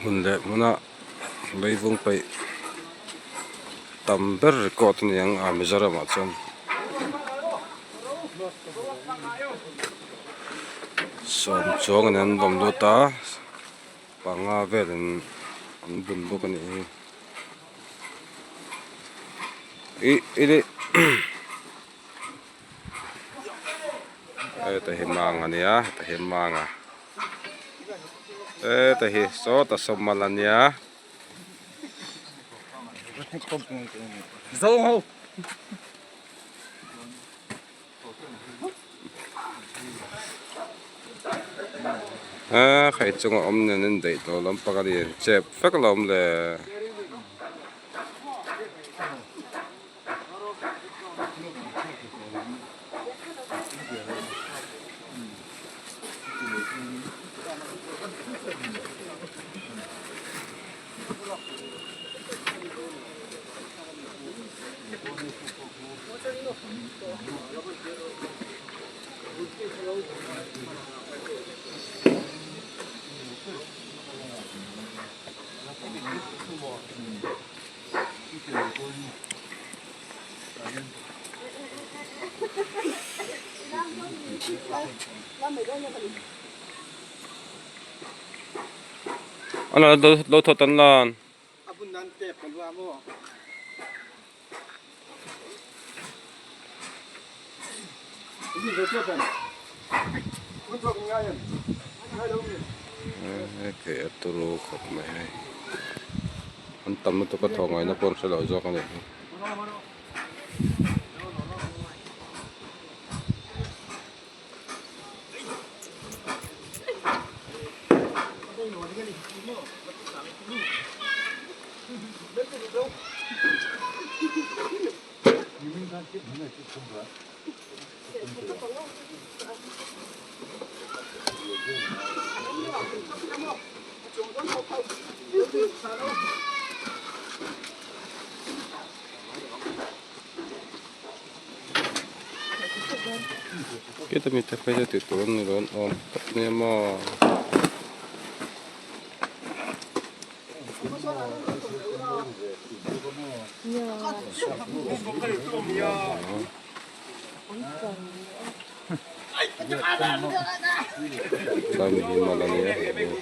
Hmun leh hmuna leivung peih tam ber record a ni ang a Mizoram ah chuan sawm chuang in an vawm lut a panga vel in an bun bawk a nih hi ih ih heta hi mang a nia heta hi mang a heta hi sawta sawmal a nia. A khai chunga awm nen an daih tawh lampang a ni chep vek a lo awm le. Lo thawt an lan. Hei a turu khawp mai hei an tam lutuk a thawh ngaihna pawh an hre lo zawk a ni. Kheta mi te phei chu tih tur an ni lo an awm tawp nia maw. Tlai mi hi mal a nia hei.